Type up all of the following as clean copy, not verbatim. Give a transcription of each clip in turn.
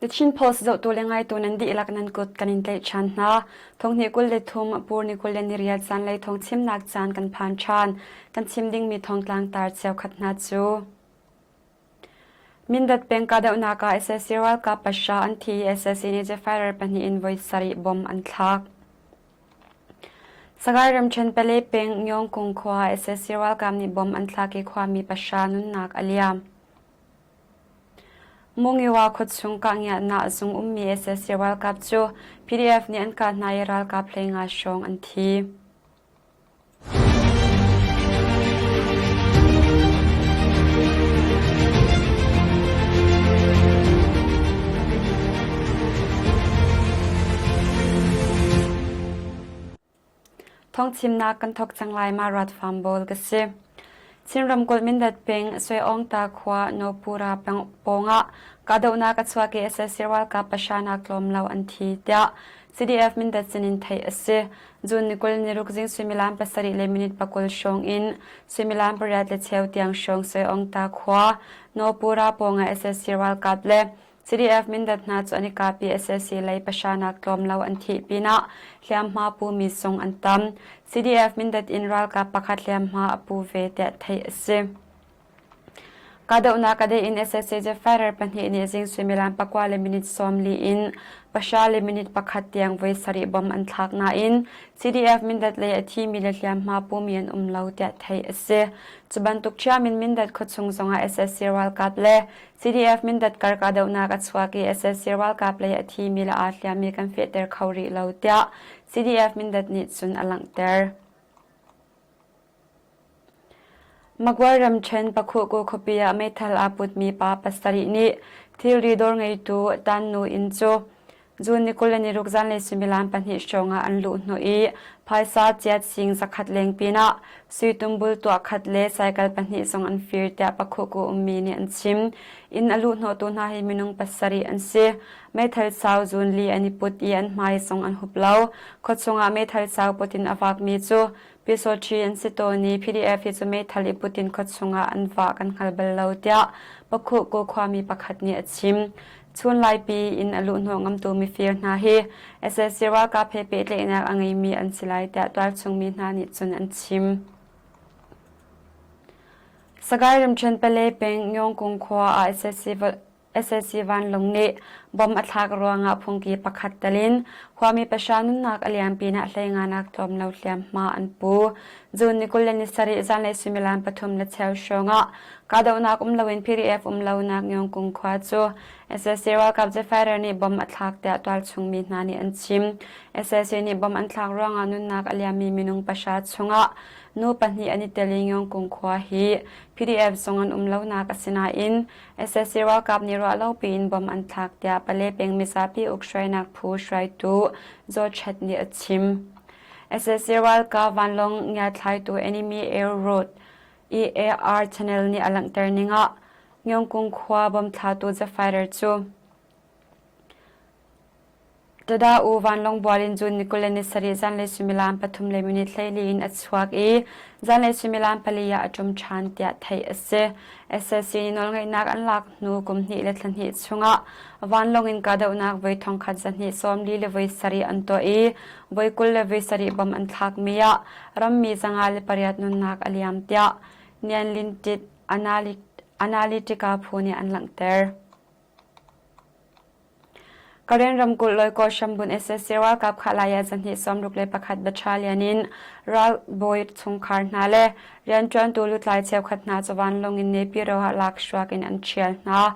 The Chin Post zohtu le ngaitu nan dihlak nan kut kan in tlaih ṭhan hna. Thonghnih 23 Pur ni 28 zanlei thawng chimnak caan kan phan ṭhan. Kan chim dingmi thawngtlang tar cheukhat hna cu. Mindat peng kahdohnak ah sac ralkap pahra an thi i sac nih jet-fighter pahnih in voi sarih bomb an thlak. Sagaing ramṭhen Pale peng Myongkung khua ah sac ralkap nih bomb an thlak i khuami pahra nunnak a liam. Mungiwa khuachung kahngiahnak zung ummi sac ralkap cu PDF nih an kah hna i ralkap 15 hrawng an thi. Thawngchimnak kan thawk cang lai ma rat farm bawl ka si. Chin ramkulh Mindat peng Suiawngta khua Nopura pawngah kahdohnak a chuak i sac ralkap pahra nak tlawm lo an thi tiah CDF Mindat sinin theih a si. June ni 26 zing suimilam pasarih le minute pakul hrawng in suimilam pariat le cheu tiang hrawng Suiawngta khua Nopura pawngah sac ralkap le CDF Mindat hna cu an i kap i sac lei pahra nak tlawm lo an thih pinah hliamhma pumi zong an tam. CDF Mindat in ralkap pakhat hliamhma a pu ve tiah theih a si. Kahdohnak a deh in sac jet fighter pahnih nih zing suimilam pakua le minute 40 in pahra le minute pakhat tiang voi sarih bom an thlak nain CDF Mindat lei a thimi le hliamhma pumi an um lo tiah theih a si. Cu bantuk ṭhiam in Mindat khuachung zongah sac ralkap le CDF Mindat kar kahdohnak a chuak i sac ralkap lei a thimi le aa hliammi kan fehter kho rih lo tiah CDF Mindat nih cun a langhter. Magway ramṭhen Pakhuhku khuapi ah meithal aa putmi pa pasarih nih thilri dawr ngeitu Tan Nu Inn cu June ni 26 zanlei suimilam pahnih hrawng ah an luh hnawh i phaisa ciat sing zakhat leng pinah sui tumbul tuah khat le cycle pahnih zong an fir tiah Pakhuhku ummi nih an chim. Inn a luh hnawhtu hna hi minung pasarih an si. Meithal sau zun li an i put i an hmai zong an hup lo. Khuachung ah meithal sau put in a vakmi cu Pyisawṭhi an si tawn i PDF hi cu meithal i put in khuachung ah an vah kan hngal bal lo tiah Pakhuhku khuami pakhat nih a chim. Chun laipi in a luhhnawh ngamtu mifir hna hi sac ralkap he pehtlaihnak a ngeimi an si lai tiah tualchung mi hna nih cun an chim. Sagaing ramṭhen Pale peng Nyongkung khua ah sac Sac vanlawng nih bomb a thlak ruangah phungki pakhat tel in khuami pahra nunnak a liam pinah hleinganak tlawm lo hliamhma an pu. June ni 27 zanlei suimilam pathum le cheu hrawngah kahdohnak um loin PDF um lonak Nyongkung khua cu sac ralkap jet fighter nih bomb a thlak tiah tualchung mi hna nih an chim. Sac nih bomb an thlak ruangah nunnak a liammi minung pahra chungah nu pahnih an i tel i Nyongkung khua hi PDF zong an um lonak a si nain Sac ralkap nih ruahlopi in bomb an thlak tiah Pale peng mizapi ukhruainak phu hruaitu Zaw Chet nih a chim. Sac ralkap vanlawng ngiathlaitu Enemy Air Road EAR channel nih a langhter ning ah Myongkung khua bomb thlatu The Fighter cu Tada U vanlawng bual in June ni 27 zanlei suimilam pathum le minute 14 in a chuak i zanlei suimilam pali ah a ṭum ṭhan tiah theih a si. SSC nih nawlngeihnak an lak hnu kum hnih le thla hnih chungah vanlawng in kahdohnak voi thongkhat zahnih sawmli le voi sarih an tuah i voi 20 le voi sarih bom an thlakmi ah rammi 58 nunnak a liam tiah Nian Lin Tit Analytica phu nih an langhter. Karen ramkulh Loikaw hrambunh sac ralkap Khahlaya zahnih 61 battalion in ralbawi chungkhar hna le rianṭuantu lutlai cheukhat hna cu vanlawng in Naypyidaw ah lakhruak in an ṭhial hna.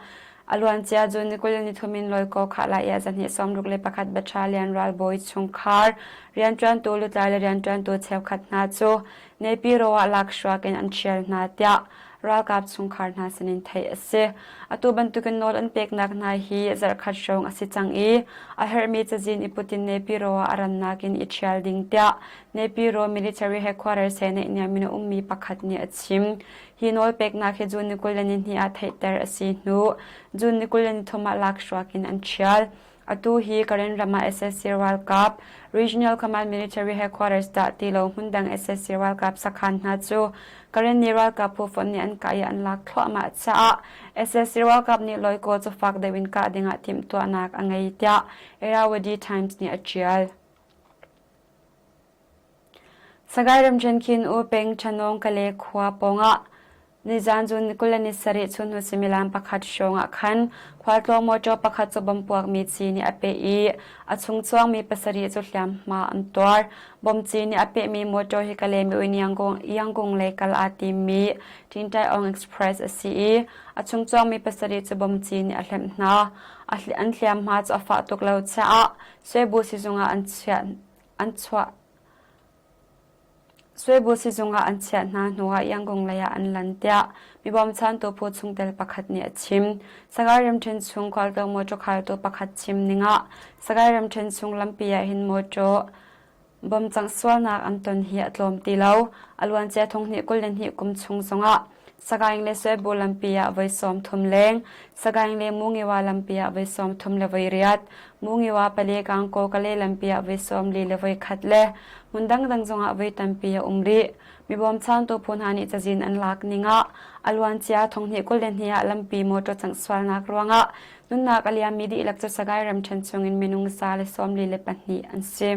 A luancia June ni 23 in Loikaw Khahlaya zahnih 61 battalion ralbawi chungkhar rianṭuantu lutlai le rianṭuantu cheukhat hna cu Naypyidaw ah lakhruak in an ṭhial hna tiah ralkap chungkhar hna sinin theih a si. Atu bantukin nawl an peknak hna hi zarhkhat hrawng a si cang i a herhmi cazin i Putin Naypyidaw ah a rannak in i ṭhial ding tiah Naypyidaw military headquarters he naihniam in a ummi pakhat nih a chim. Hi nawl peknak hi June ni 22 ah theihter a si hnu June ni 23 ah lakhruak in an ṭhial. Atu hi Karen ram ah sac ralkap Regional Command Military Headquarters dah ti lo hmundang sac ralkap sakhan hna cu Karenni ralkap phu fonh nih an kah i an lak thluahmah caah sac ralkap nih Loikaw cu fak deuh in kah dingah timhtuahnak a ngei tiah Irrawaddy Times nih a ṭial. Sagaing ramṭhen Khin U peng Ṭhanawng Kale khua pawngah nizan June 27 chunhnu suimilam pakhat hrawng ah khan khualtlawng mawṭaw pakhat cu bomb puakmi ci nih a peh i a chung chuangmi pasarih cu hliamhma an tuar. Bomb ci nih a pehmi mawṭaw hi Kalemi in Yangon lei kal aa timmi Ṭinṭai-Aung Express a si i a chung chuangmi pasarih cu bomb ci nih a hlemh hna. An hliamhma cu a fah tuk lo caah Suebu sizung ah an chiah an chuah. Suebu sizung ah an chiah hna hnuah Yangon lei ah an lan tiah mi bawmchantu phu chungtel pakhat nih a chim. Sagaing ramṭhen chung khualtlawng mawṭaw khaltu pakhat chim ningah Sagaing ramṭhen chung lampi ah hin mawṭaw bawmcangh sualnak an ton hi a tlawm ti lo. A luancia thonghnih 22 kum chung zongah Sagaing le Suebu lampi ah voi 30 leng, Sagaing le Mungiwa lampi ah voi 30 le voi riat, Mungiwa Pale Kangkaw Kale lampi ah voi 40 le voi khat le hmun dangdang zongah voi tampi a um rih. Mi bawmchantu phu hna nih cazin an lak ning ah a luancia thonghnih 22 ah lampi motor cangh sualnak ruangah nunnak a liammi dihlak cu Sagaing ramṭhen chungin minung za le 42 an si.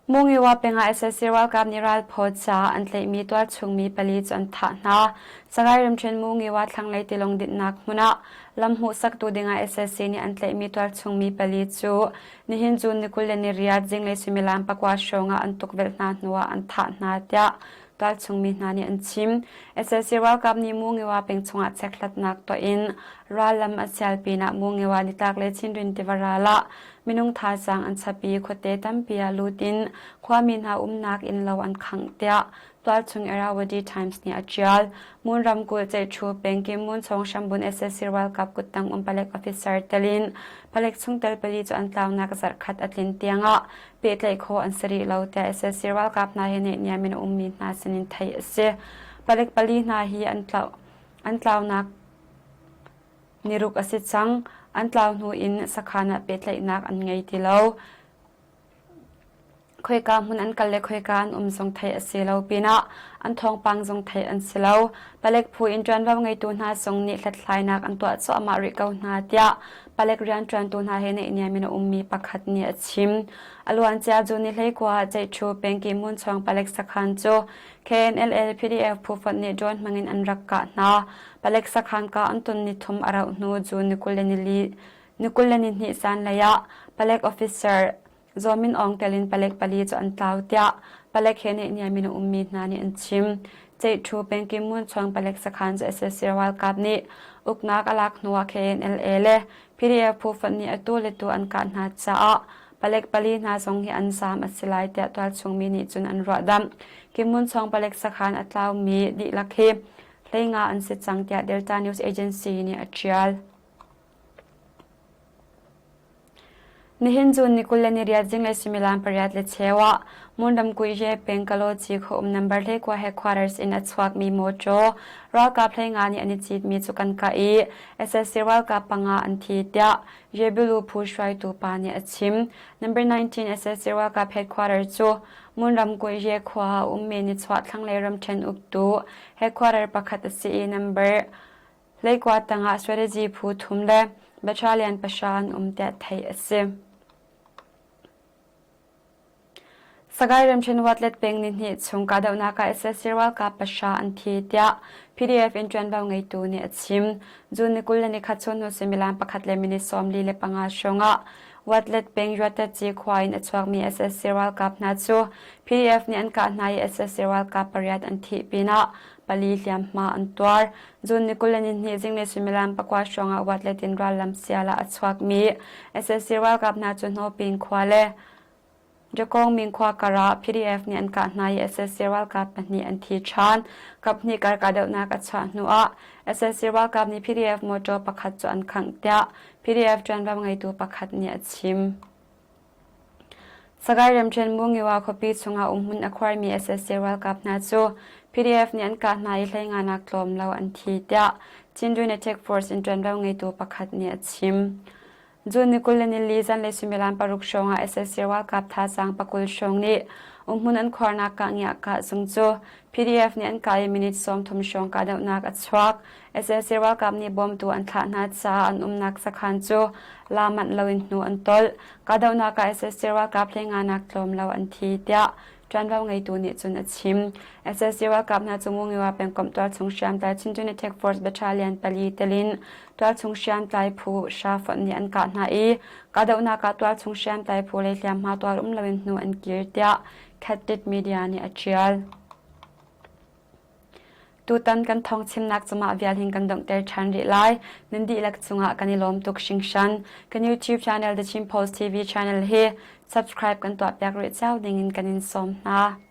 Mungiwa peng ah sac ralkap nih ralphaw ca an tlaihmi tualchungmi pali cu an thah hna. Sagaing ramṭhen Mungiwa thlanglei tilawng dinhnak hmun ah lam hmuhsaktu dingah sac nih an tlaihmi tualchungmi pali cu nihin June ni 28 zinglei suimilam pakua hrawng ah an tukvelh hna hnuah an thah hna tiah tualchungmi hna nih an chim. Sac ralkap nih Mungiwa peng chungah chekhlatnak tuah in rallam a sial pinah Mungiwa nitlak le Chindwin tiva ral ah Minung thazaang an chap i khuate tampi ah lut in khuami hna umnak innlo an khangh tiah tualchung Irrawaddy Times nih a ṭial. Mon ramkulh Ceihṭhu peng Kim Mun Chong hrambun sac ralkap kuttang um palek officer telin palek chungtel pali cu an tlaunak zarhkhat a tlin tiangah pehtlaih khawh an si rih lo tiah sac ralkap hna he naihniam in a ummi hna sinin theih a si. Palek pali hna hi an tlau an tlaunak Niruk a si cang. An tlau hnu in sakhan ah pehtlaihnak an ngei ti lo. Khoika hmun an kal le khoika an um zong theih a si lo pinah an thawngpang zong theih an si lo. Palek phu in ṭuanvo ngeitu hna zong nih hlathlainak an tuah cuahmah rih ko hna tiah palek rianṭuantu hna he naihniam in a ummi pakhat nih a chim. A luancia June ni 19 ah Ceihṭhu pengki Munchuang palek sakhan cu KNLA PDF phu fonh nih drone hmangin an rak kah hna. Palek sakhan ka an ton ni thum a rauh hnu June ni 22 zanlei ah palek officer Zaw Min Aung tel in palek pali cu an tlau tiah palek he naihniam in a ummi hna nih an chim. Ceihṭhu pengkim Munchuang palek sakhan cu sac ralkap nih uknak a lak hnuah KNLA le PDF phu fonh nih atu le tu an kah hna caah palek pali hna zong hi an zaam a si lai tiah tualchungmi nih cun an ruahdamh. Kim Munchuang palek sakhan a tlaumi dihlak hi hleinga an si cang tiah Delta News Agency nih a ṭial. Nihin June ni 28 zinglei suimilam pariat le cheu ah Mon ramkulh Ye peng Kalaw-ci khua um number 19 headquarters in a chuakmi mawṭaw ralkap hleinga nih an i citmi cu kan kah i sac ralkap panga an thi tiah Yebilu phu hruaitu pa nih a chim. Number 19 sac ralkap headquarters cu Mon ramkulh Ye khua ah a ummi nichuah thlanglei ramṭhen uktu headquarter pakhat a si i number 19 tangah strategy phu thum le battalion pahra an um tiah theih a si. Sagaing ramṭhen Watlet peng nihnih chung kahdohnak ah sac ralkap pahra an thi tiah PDF in ṭuanvo ngeitu nih a chim. June ni 21 chun hnu suimilam pakhat le minute 45 hrawng ah Watlet peng Yuatatci khua in a chuakmi sac ralkap hna cu PDF nih an kah hna i sac ralkap pariat an thih pinah pali hliamhma an tuar. June ni 22 zinglei suimilam pakua hrawng ah Watlet in rallam sial ah a chuakmi sac ralkap hna cu Hnawping khua le Jakong Ming khua kar ah PDF nih an kah hna i sac ralkap pahnih an thi ṭhan. Kaphnih kar kahdohnak a chuah hnuah sac ralkap nih PDF motor pakhat cu an khangh tiah PDF ṭuanvo ngeitu pakhat nih a chim. Sagaing ramṭhen Mungiwa khuapi chungah umhmun a khuarmi sac ralkap hna cu PDF nih an kah hna i hleinganak tlawm lo an thi tiah. Chindwin Attack Force in ṭuanvo ngeitu pakhat nih a chim. June ni 24 zanlei suimilam paruk hrawng ah sac ralkap thazaang pakul hrawng nih umhmun an khuarnak kah-ngiah kah zung cu PDF nih an kah i minute 30 hrawng kahdohnak a chuak. Sac ralkap nih bawmtu an thlah hna caah an umnak sakhan cu la manh loin hnu an tolh. Kahdohnak ah sac ralkap hleinganak tlawm lo an thi tiah ṭuanvo ngeitu nih cun a chim. Sac ralkap hna cu Ngungiwa pengkomh tualchung hriamtlai Chin Attack Force Battalion pali telin tualchung hriamtlai phu hra fonh nih an kah hna i kahdohnak ah tualchung hriamtlai phu lei hliamhma tuar um loin hnu an kir tiah Khatit Media nih a ṭial. Tutan kan thawngchimnak cu mah vial hin kan donghter ṭhan rih lai. Nan dihlak cungah kan i lawm tuk hringhran. Kan YouTube channel The Chin Post TV channel hi subscribe kan tuahpiak rih cio dingin kan in sawm hna.